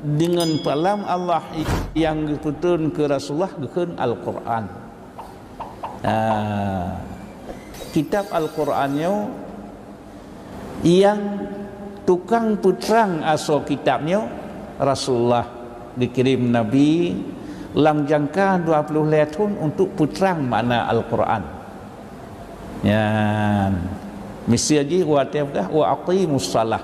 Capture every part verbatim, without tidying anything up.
Deungon palam Allah nyang geupeutrön keu Rasulullah geukheun Al-Qur'an. Ah, kitab Al-Qur'an nyoe nyang tukang peutrang asoe kitab nyoe Rasulullah, geukirém Nabi lam jangka dua ploh lhèe thon untuk peutrang makna Al-Qur'an. Nyan, miseue jih watèe peugah, "Wa aqimus shalah."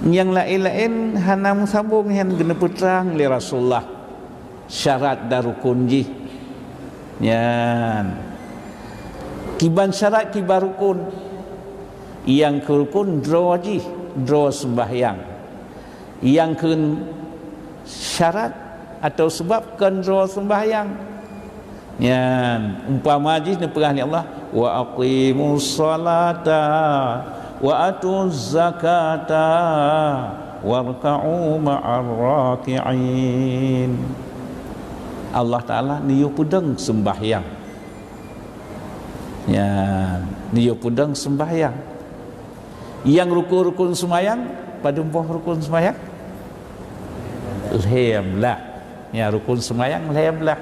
Nyang laén-laén hana meusambông nyan geuneupeutrang lé Rasulullah syarat dan rukun jih. Nyan. Kiban syarat, kiban rukun. Nyang keu rukun droe jih, droe seumbahyang. Nyang keu syarat atau seubab kon droe seumbahyang. Nyan, umpama jih neupeugah lé Allah, "Wa aqimus shalata wa atuz zakata warka'u ma'ar raki'in." Allah Taala neuyue peudong seumbahyang. Nyan, neuyue peudong seumbahyang. Nyang rukun-rukun seumayang, padum boh rukun seumayang? Lhèe blaih. Nyang rukun seumayang lhèe blaih.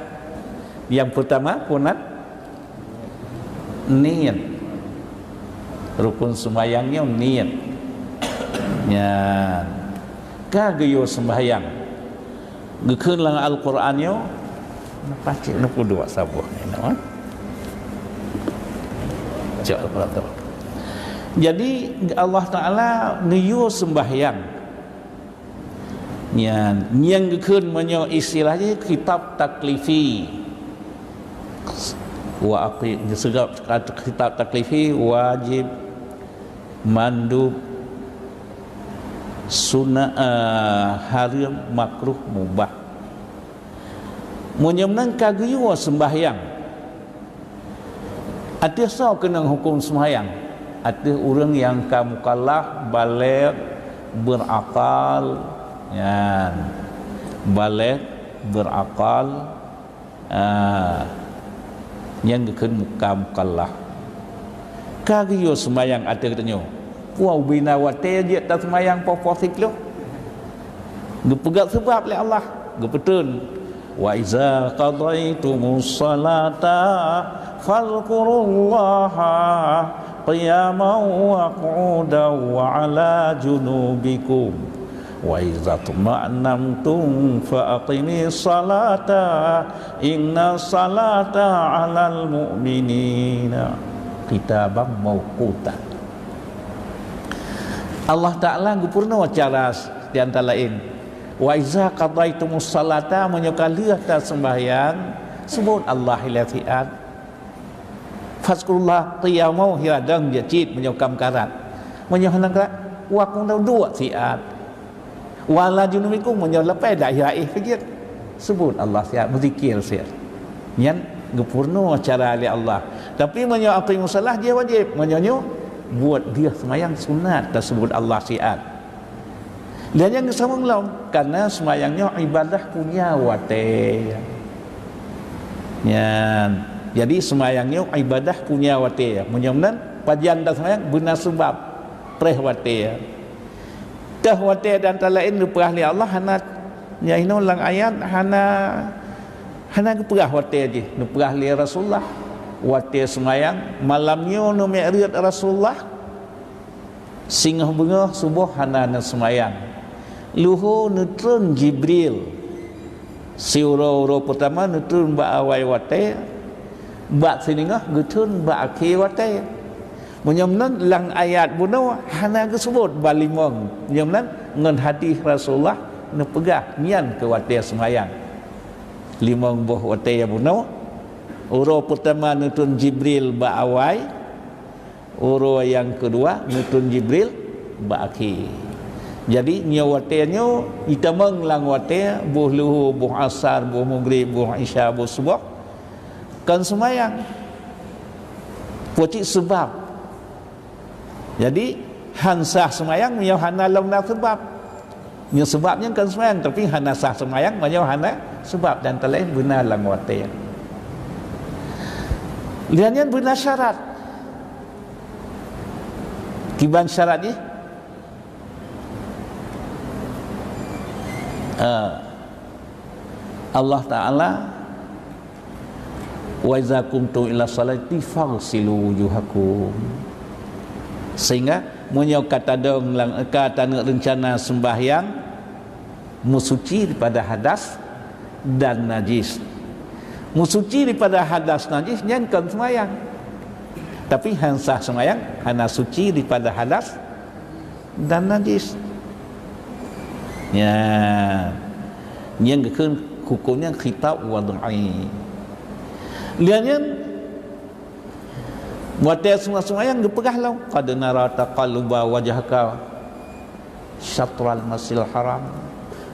Nyang peurtama, peue nan? Niet. Rukun seumayang nyoe niet. Nyan. Ka geuyue seumayang. Geukheun lam Al-Qur'an nyoe, na pacék na peuduek saboh nyoe, eh? Cok Al-Qur'an tu. Jadi, Allah Taala neuyue seumbahyang. Nyan, nyang geukheun meunyoe istilah jih khitab taklifi. Wa aqi-, khitab taklifi wajib, mandub, sunat, eh, hareuem, makruh, mubah. Meunyoe meunan ka geuyue seumbahyang, ateueh soe keunong huköm seumbahyang? Ateueh ureuëng nyang ka mukallaf, balek, beurakal, nyan. Balek, beurakal, Ah, nyang geukheun muka mukallaf. Ka geuyue seumayang ateueh geutanyoe. Puah ubina watée jeuet taseumayang poh-poh siplôh. Geupeugah seubab lé Allah, geupeuteun, "Wa iza qadaitumus salata fazkurullaha qiyaman wa qu'udan wa 'ala junubikum." "Wa idza tma'nantum fa aqimis salata, inna salata 'alal mu'minina kitaban mauquta." Allah Taala geupeurunoe cara di antara laén, "Wa idza qadaitumus salata," meunyoe ka lheueh taseumbahyang, seubut Allah ilée siat. "Fazkurullah qiyama," hira dong jeuet cit meunyoe ka meukarat. Meunyoe hana karat, "Wa qu'udan," duek siat. "Wa 'ala junubikum," meunyoe leupah dak hira éh peuget. Seubut Allah siat, meuzikir siat. Nyan geupeurunoe cara lé Allah. Tapi meunyoe aqimus salah, jih wajéb. Meunyoe nyoe, buet deuh seumayang sunat, taseubut Allah siat. Dan nyang geusamong lom, karena seumayang nyoe ibadah punya watée. Nyan. Jadi seumayang nyoe ibadah punya watée. Meunyoe meunan, pajan taseumayang beuna seubab preh watée. Teuh watée dan talaén neupeugah lé Allah hana, nyan inoe lam ayat hana, hana geupeugah watée jih, neupeugah lé Rasulullah. Watée seumayang, malam nyoe neumi'raj Rasulullah. Singoh beungoh suboh hana neuseumayang. Luho neutreun Jibril. Siuroe-uroe peutama neutreun bak awai watée, bak siningoh geutreun bak akhé watée. Meunyoe meunan lam ayat bunoe hana geuseubut bak limong. Meunyoe meunan ngon hadis Rasulullah neupeugah nyan keu watée seumayang. Limong boh watée bunoe, uroe peutama neutreun Jibril bak awai, uroe nyang keudua, neutreun Jibril bak akhé. Jadi, nyoe watée nyoe, itamong lam watée, boh luho, boh asar, boh mugrib, boh isya, boh suboh, kon seumayang. Peue cit seubab? Jadi, han sah seumayang meunyoe hana lom na seubab. Nyoe seubab nyan kon seumayang, tapi hana sah seumayang meunyoe hana seubab dan talaén beuna lam watée. Dan nyan beuna syarat. Kiban syarat jih? Ah, Allah Taala, "Wa iza qumtum ila sholati faghsilu wujuhakum." Sehingga meunyoe ka tadong lam, ka taneuk reuncana seumbahyang, meusuci daripada hadas dan najis. Meusuci daripada hadas najis nyan kon seumbahyang. Tapi han sah seumbahyang hana suci daripada hadas dan najis. Nyan. Nyan geukheun huköm nyan khitab wad'i. Lheueh nyan, watée seumbahyang geupeugah lom, "Qad nara taqalluba wajhika syatral Masjidil Haram."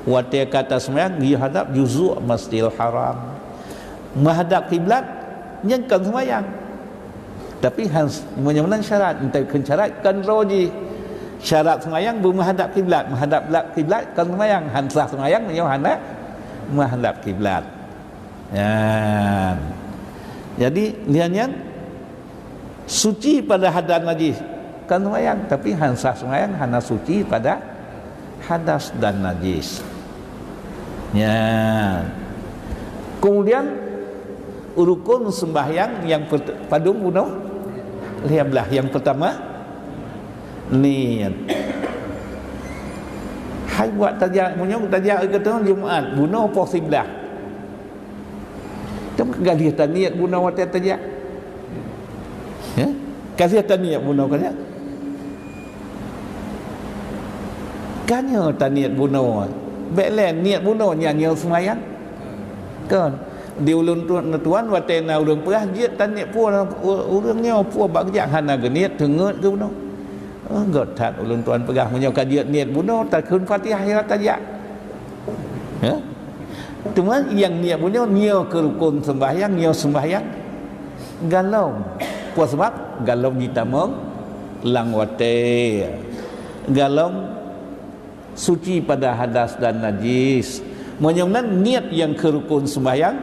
Watée ka taseumbahyang geuhadab juzuk Masjidil Haram. Meuhadab kiblat nyan kon seumbahyang. Tapi han, meunyoe meunan syarat, entah kheun syarat kan droe jih. Syarat seumbahyang beumeuhadab kiblat, meuhadab kiblat kon seumbahyang, han sah seumbahyang meunyoe hana meuhadab kiblat. Nyan. Jadi, lheueh nyan suci pada hadas najis. Kan seumbahyang, tapi han sah seumbahyang hana suci pada hadas dan najis. Nyan. Kemudian rukun sembahyang nyang pert-, padum bunoe? Lhèe blaih. Nyang pertama, niat. Hai buat tajak, meunyoe tajak keu teungoh Jumat, bunoe poh siblaih. Teuma ka lheueh taniat bunoe watèe tajak. Ya? Ka lheueh taniat bunoe ka jak. Ka nyoe taniat bunoe. Bèk lé niat bunoe nyan nyoe seumayang. Kon. Di ulôn tu-, tuan watèe na ureueng peugah jeuet taniat peue, ureueng nyoe peue bak geujak hana geuniat teungeut keu bunoe. Oh, göt that ulôn tuan peugah meunyoe ka jeuet niet bunoe takheun Fatihah ya tajak. Ya? Teuma nyang niet bunoe nyoe keu rukun sembahyang, nyoe sembahyang galom. Peue sabab? Galom jitamong lam watèe. Galom suci pada hadas dan najis. Meunyoe meunan niet nyang keu rukun sembahyang,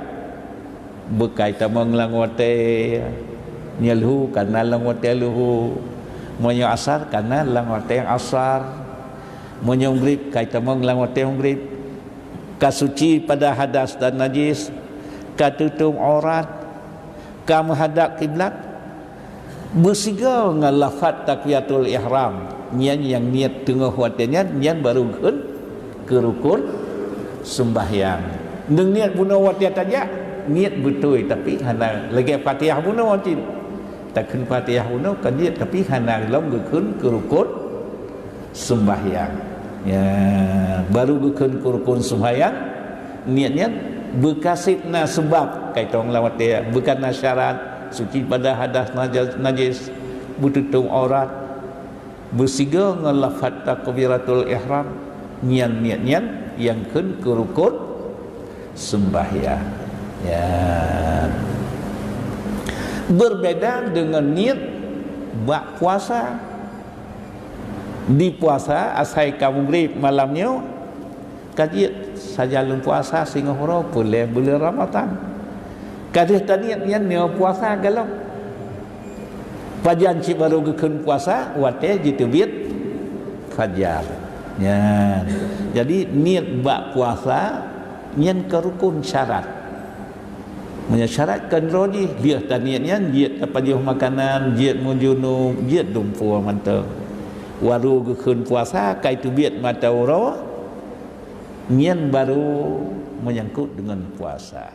beukai tamong lam watèe nyoe leuhô kana lam watèe leuhô. Meunyoe asar kana lam watèe asar. Meunyoe maghrib kai tamong lam watèe maghrib. Ka suci pada hadas dan najis, ka tutup aurat, ka meuhadap kiblat, beusigoe ngon lafaz takbiratul ihram, nyan nyang niet teungoh watèe nyan, nyan baru geukheun keu rukun sembahyang. Deungon niet bunoe watèe tajak, niet beutôi, tapi hana lagèe Fatihah bunoe cit. Takheun Fatihah bunoe ka niet, tapi hana lom geukheun keu rukun sembahyang. Ya, baru geukheun keu rukun sembahyang, niet nyan beukaseb na seubab, kai tong lam watèe, beuka na syarat, suci pada hadas najas-, najis, beututup aurat, beusigoe ngon lafaz takbiratul ihram, nyan niet nyan nyang kheun keu rukun sembahyang. Ya. Berbeda dengan niet bak puasa. Di puasa asai ka maghrib malam nyoe, ka jeuet sajan lôn puasa singoh uroe peureulèe buleuen Ramadhan. Ka lheueh taniet nyan nyoe puasa galom. Pajan cit baru geukheun puasa, watèe jiteubiet fajar. Nyan. Jadi niet bak puasa nyan ka rukun syarat. Meunyoe syarat kan droe jih, lheueh taniet nyan, jeuet tapajoh makanan, jeuet meujunub, jeuet dumpue mantong. Baru geukheun puasa, kai teubiet mata uroe, nyan baru meunyangkot deungon puasa.